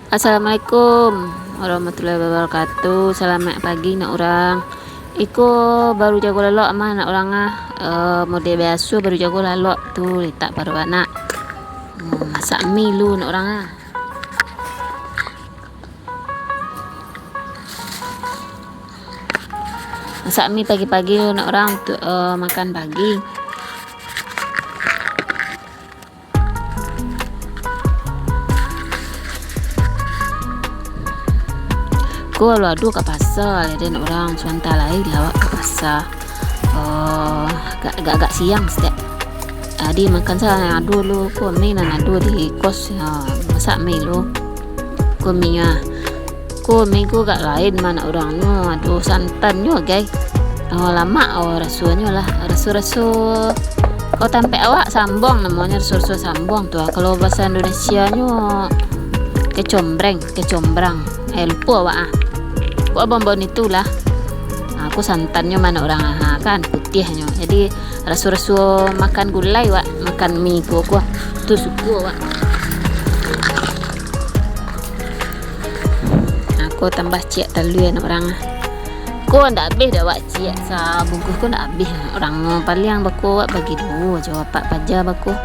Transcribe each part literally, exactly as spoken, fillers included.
Assalamualaikum warahmatullahi wabarakatuh. Salamaik pagi, nak urang. Iko baru jago lalok mah, nak urang ah. Eh, model biaso baru jago lalok tu, letak paruik anak. Hmm, masak mi lu, nak urang ah. Masak mi pagi-pagi lu, nak urang, untuk, eh, makan pagi. Ko lo ado ka pasa, lai den urang, sabanta lai lah awak ka pasa. Oh, agak, agak, agak siang saketek. Jadi makan sa nan ado lu, ko mi nan ado di kos, ha, masak mi lu. Ko mi ah. Ko mi ko agak lain mah, nak urang, nyo ado santannyo, gai. Oh, lamak, oh, rasonyo lah. Raso-raso, kalau tampek awak, sambuang namonyo, raso-raso sambuang tu ah. Kalau bahaso Indonesianyo, kecombreng, kecombrang. Eh, lupo awak ah. Kok abang-abang itulah. Ah, ko santannyo mah, nak urang ah, kan, putiahnyo. Jadi, raso-raso makan gulai awak, makan mi ko, ko. Tu suko awak. Aku tambah ciek talua, nak urang ah. Ko ndak abih doh awak ciek, sabungkuih ko ndak abih, nak urang. Paliang bako awak bagi duo jo, apak paja bako.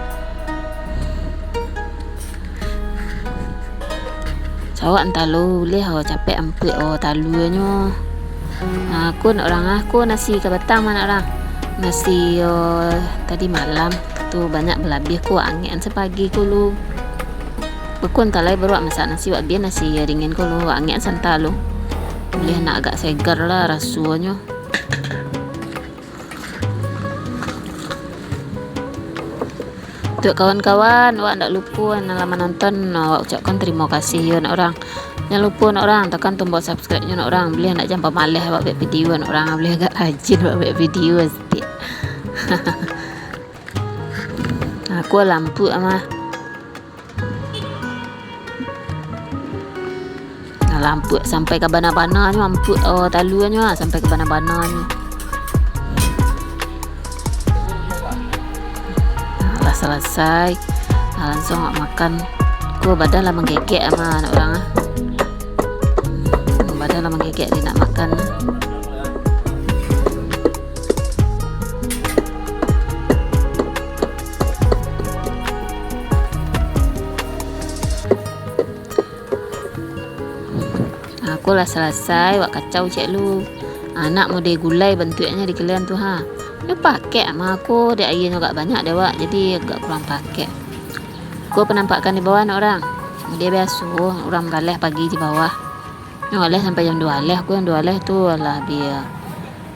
Sawak antalo uleh, oh, capek ampuik, oh, taluanyo. Ah, ko nak urang ah, ko nasi ka batang mah, nak urang. Nasi, oh, tadi malam tu banyak balabiah, ko angek an sapagi ko lu. Bako antah lai baru awak masak nasi, wak bia nasi ringan ko lu, angek an santa lu. Uleh nak agak segar lah rasonyo. Untuk kawan-kawan, awak ndak lupo nan lah manonton, awak ucapkan tarimo kasih yo, nak urang. Jan lupo, nak urang, takan tombol subscribe-nyo, nak urang. Buliah ndak jan pamaleh awak buek video, nak urang. Buliah agak rajin awak buek video saketek. Aku lampuak mah. Nah, lampuak sampai ka bana-bananyo, ampuak, oh, taluanyo ah, sampai ka bana-bananyo. Nah, lah salasai. Nah, langsuang awak makan. Ko badan lah manggegek mah, nak urang ah. Badan lah manggegek di nak makan. Aku lah salasai, wak kacau ciek lu. Anak model gulai bantuaknyo di kalian tu ha. Nyo pakek mah aku, dek aianyo agak banyak dek wak, jadi agak kurang pakek. Ko penampakan di bawah nak urang. Model biaso, urang baraleh pagi di bawah. Nyo baraleh sampai jam duo baleh, aku jam duo baleh tu alah bia.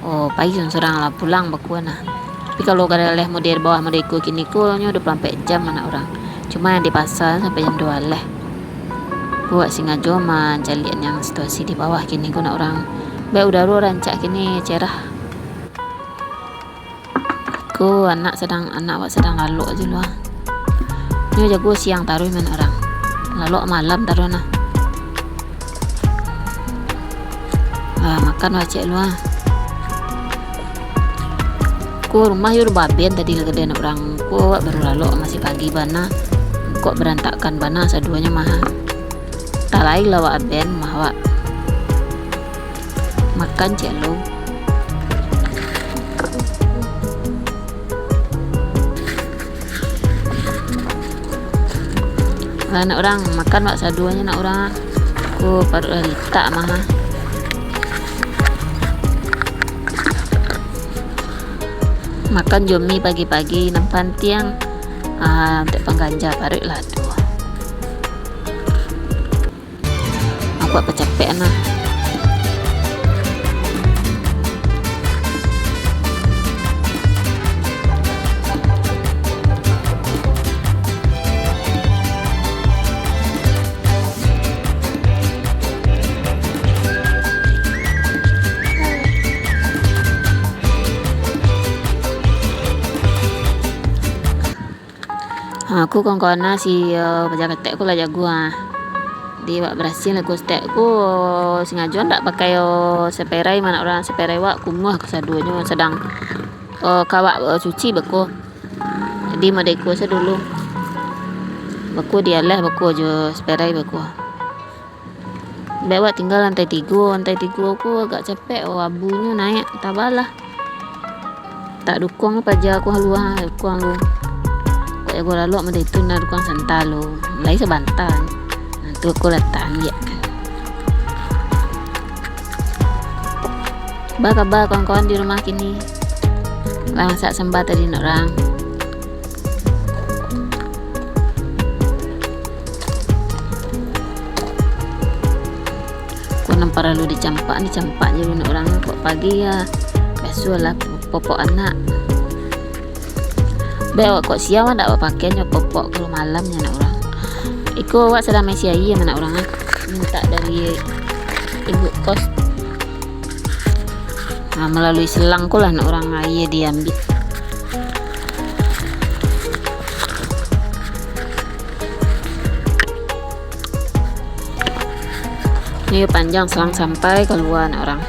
Oh, pai surang-surang lah pulang bakua nah. Tapi kalau baraleh model di bawah model iko kini ko, nyo duo puluah ampek jam anak urang. Cuma yang di pasa sampai jam duo baleh. Ko wak singajo mancaliak yang situasi di bawah kini ko nak urang. Baik udaro rancak kini cerah. Ko anak sadang, anak awak sadang lalok ajo lu ah. Nyo jago siang taruih mah nak urang. Lalok malam taruih nah. Ah, makan wak ciek lu ah. Ko rumah yo baben tadi lah gadai nak urang. Ko awak baru lalok masih pagi bana. Kok barantakan bana saduonyo mah. Talain lah wak aben mah wak. Makan ciek lu. Lah, nak urang, makan wak saduonyo nak urang. Ko paruik lah litak mah. Makan jo mi pagi-pagi, nan pantiang, ah, untuak pangganja paruik lah tu. Aku wak pacapek nah. Ha, aku kawan-kawan nah si, eh, paja ketek ku lah jago ah. Di wak barasiah lah ku stek ku, singajo ndak pakai, oh, seperai mah nak urang, seperai wak kumuah kasaduonyo sadang, eh, kawak, eh, cuci bako. Jadi madeko sa dulu. Bako dialah bako jo seperai bako. Bek awak tingga lantai tigo, lantai tigo ko agak capek, oh, abunyo naiak, tabalah. Tak dukuang paja ko haluah, dukuang lu. Kok jago lalok mode itu nah dukuang santa lu. Lai sabanta. Nah, tu ko latak ambiak. Ba kaba kawan-kawan di rumah kini? Lah masak samba tadi nak urang. Ko nan paralu dicampak, dicampak je nak urang. Kok pagi ya, biasolah popok anak. Bek awak kok siang dak awak pakai nyo popok, kalau malam nyo nak urang. Iko awak sadang maisi aia nak urang ah. Mintak dari ibu kos. Nah, malalui selang ko lah nak urang aia diambiak. Ni panjang selang sampai kalua nak urang.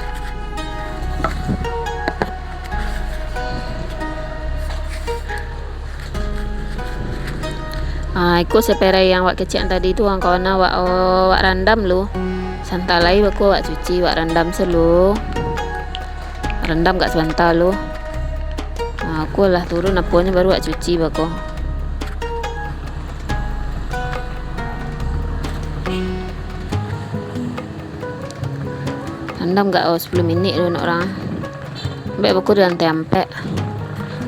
Ah, iko seperai yang wak kecek tadi tu, kawan-kawan, wak, wak randam lu. Santa lai bako wak cuci, wak randam selu. Rendam gak sabanta lu. Ah, ko lah turun aponyo baru wak cuci bako. Randam gak, oh, sapuluah minik lu nak urang. Ambek bako di lantai ampek.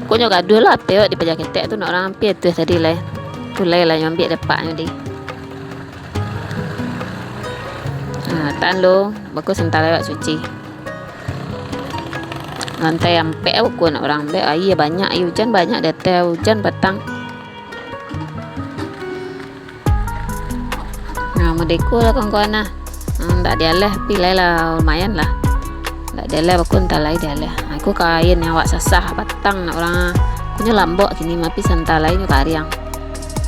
Pokoknyo gaduah lah, ape awak dipaja ketek tu nak urang, ampia tu tadi lai. Tu lai lah nyo ambiak dapaknyo di. Nah, tan lo, bako santa lai wak cuci. Lantai ampek bako nak urang, ambek aia banyak, aia ujan banyak di ateh, ujan patang. Nah, mode iko lah kawan-kawan nah. Hmm, ndak dialah, tapi lai lah lumayan lah. Ndak dialah bako, santa lai dialah. Nah, iko kain yang awak sasah patang nak urang. Iko nyo lambok kini, tapi santa lai nyo kariang.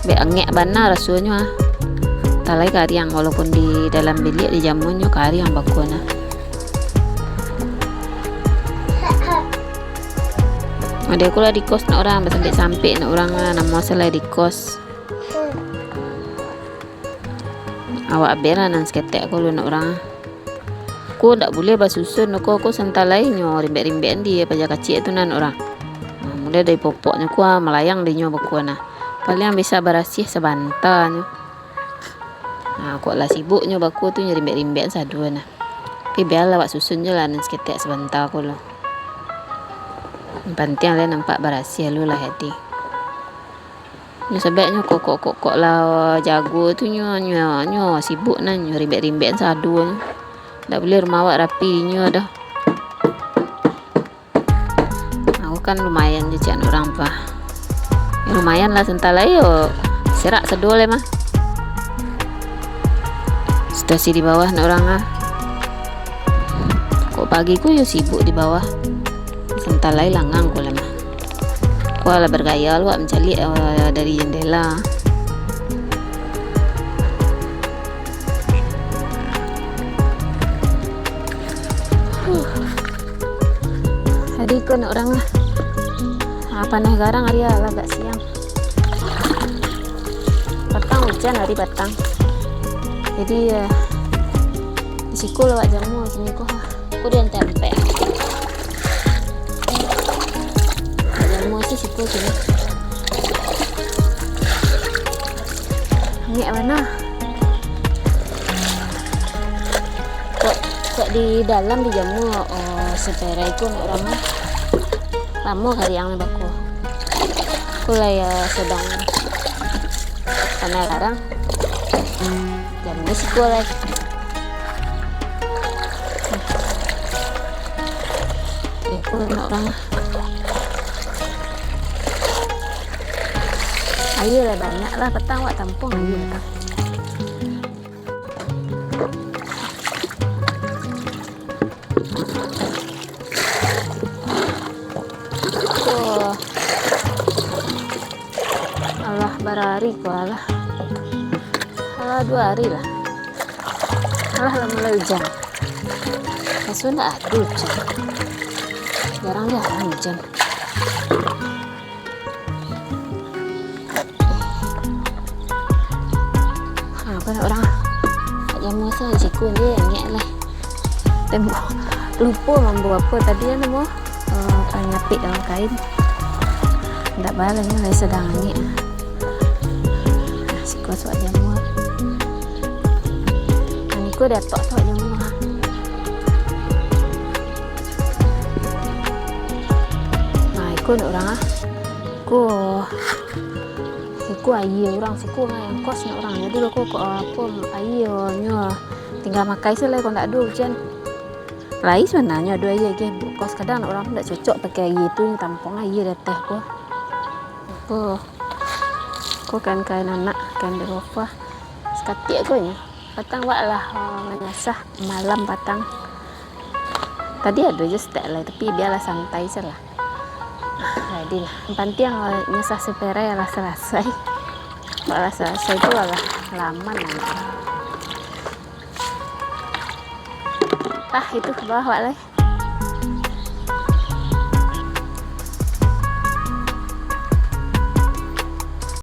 Bek angek bana rasonyo ah. Santa lai kariang, walaupun di dalam biliak dijamunyo kariang bako nah. Mode iko lah di kos nak urang, basampik-sampik nak urang lah, namo se lai di kos. Awak abih lah nan saketek ko lu nak urang. Ko ndak buliah basusun ko, ko santa lai nyo rimbek-rimbek di paja kacik tu nak urang. Nah, mulai dari popoknyo ko, ah, malayang di nyo bako nah. Paliang bisa barasiah sabanta nyo. Nah, kok lah sibuk nyo bako tu nyo rimbek-rimbek sadu nah. Tapi bialah wak susun je lah nan saketek sabanta ko lo. Yang pantiang lah nampak barasiah lu lah hati. Nyo sabab nyo kokok-kokok lah jago tu nyo, nyo, nyo sibuk nah, nyo rimbek-rimbek sadu nyo. Ndak buliah rumah awak rapi nyo doh. Aku kan lumayan je cak urang tu ah. Ya, lumayan lah santa lai yo. Serak sadu lai mah. Situasi di bawah nak urang ah. Kok pagi ko yo sibuk di bawah. Santa lai langang ko lai mah. Ko lah bagaya lu wak mancaliak, eh, dari jandela. Huh. Jadi ko nak urang lah. Ah, paneh garang ari lah agak siang. Patang ujan ari patang. Jadi, eh, di siko lah wak jamua kini ko. Aku di lantai ampek. Wak jamua se siko kini. Angek bana. Kok, kok di dalam dijamua, oh, seperai ko nak urang ah. Lamo kariang ni bako. Ko lah yo sadang paneh garang. Jamua siko lai. Eh, ko nak urang ah. Aia lah banyak lah, patang wak tampuang aia lah. Wah. Alah, bara ari ko, alah. Alah, duo ari lah. Alah, lah mulai ujan. Biaso ndak ado ujan. Jarang-jarang ujan. Ha, banyak urang. Yang muasa siko je, angek lah. Tembok. Lupo mambo apo tadi, anu, mo? Eh, panyapik dalam kain. Ndak baleh, lah sadang angek. Nah, siko suak jamua. Nah, niko di atok suak jamua. Nah, iko nak urang ah. Ko. Siko aia urang, siko ngan yang kos nak urang. Jadi ko, ko, apo, aia nyo tinggal makai se lah, ko ndak ado ujan. Lai sabananyo ado aia ge, kos kadang nak urang tu ndak cocok pakai aia tu, nyo tampuang aia di ateh ko. Ko. Ko kan kain anak, kain di sofa. Sakatik ko nyo. Patang wak lah, eh, manyasah malam patang. Tadi ado je setek lai, tapi bialah santai se lah. Ah, jadilah. Yang pantiang, eh, nyasah seperai lah salasai. Kalau lah salasai tu lah laman lah. Ah, itu ke bawah wak lai.